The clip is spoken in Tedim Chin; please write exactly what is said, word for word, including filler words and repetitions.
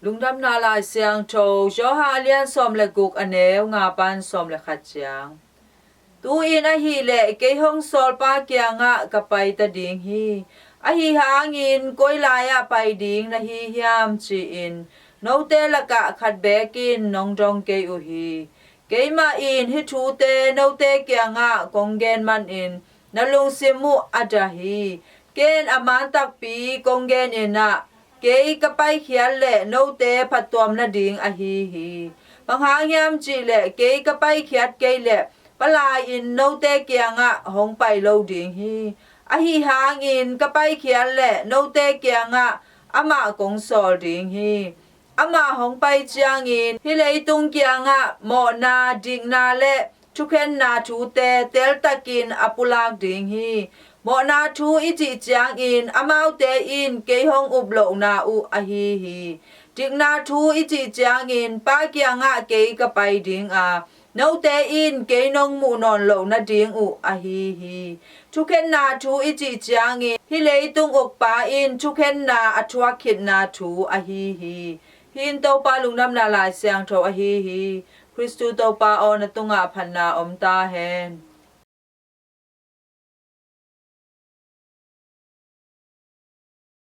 Lungdamna Lai Siangtho, Johan a lian sawm le guk, a neu nga pan sawm le khat ciang. Tu-in ahih leh kei hong sawlpa kiangah ka pai ta ding hi. Ahi hangin koi lai-ah pai ding na hi hiam, ci-in note lakah khat beek in nong dong kei uh hi. Keimah in hih thute note kiangah kong gen manin na lungsim uh a dah hi. Ken a man takpi kong genin ah, kei ka paikhiat leh note phattuam nading ahi hi. Bang hang hiam cih leh kei ka paikhiat kei leh Palai in note kiangah hong pai lo ding hi. Ahi hangin ka paikhiat leh note kiangah amah kong sawl ding hi. Amah hong pai ciangin hih leitung kiangah mawhna, dikna le thukhenna thute teltakin a pulak ding hi. Mawhna thu i cih ciangin amaute in kei hong up lohna uh ahi hi. Dikna thu i cih ciangin Pa kiangah kei ka pai ding a, note in kei nong muh nawn loh nading uh ahi hi. Thukhenna thu i cih ciangin hih leitung ukpa in thukhenna a thuak khitna thu ahi hi. Hih in Topa Lungdamna Lai Siangtho ahi hi. Khristu Topa aw, na tungah phatna om ta hen.